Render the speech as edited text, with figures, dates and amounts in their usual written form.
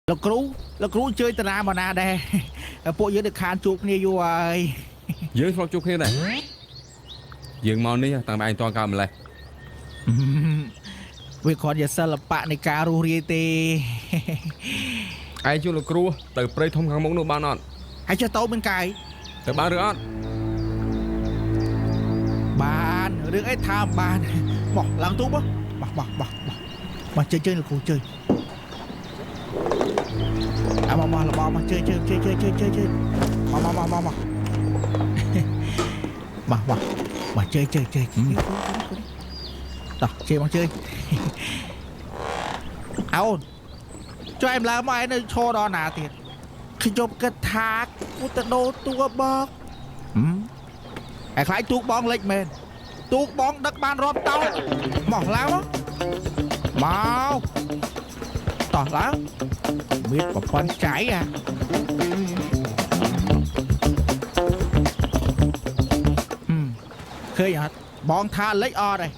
លោកគ្រូលោកគ្រូអញ្ជើញតាណាមកណាដែរពួកយើងទៅខានជួបគ្នាយូរហើយ យើងធ្លាប់ជួបគ្នាដែរយើងមកនេះតាំងពីឯងតន់កើម្លេះ វាគ្រាន់ជាសិល្បៈនៃការរស់រាយទេ ឯងជួបលោកគ្រូទៅព្រៃធំខាងមុខនោះបានអត់ ហើយចេះតោមានកាយ ទៅបានឬអត់ បានរឿងអីថាបានមកឡើងទូកមកមកមកមកមកជើញជើញលោកគ្រូជើញអើមកមកលបមកជើញជើញជើញជើញជើញជើញជើញមកមកមកមកមកមកមកមកជើញជើញជើញតោះជើញមកជើញអោនជួយអែមឡើងមកឯងនៅឈរដល់ណាទៀតខ្ញុំគិតថាគូទៅដូរតួបងឯខ្លាចទូកបងលិចមែនទូកបងដឹកបានរាប់តោនមកឡើងមកមកតោះឡើងមានប្រព័ន្ធចៃអាឃើញអត់បងថាលិចអត់ទេ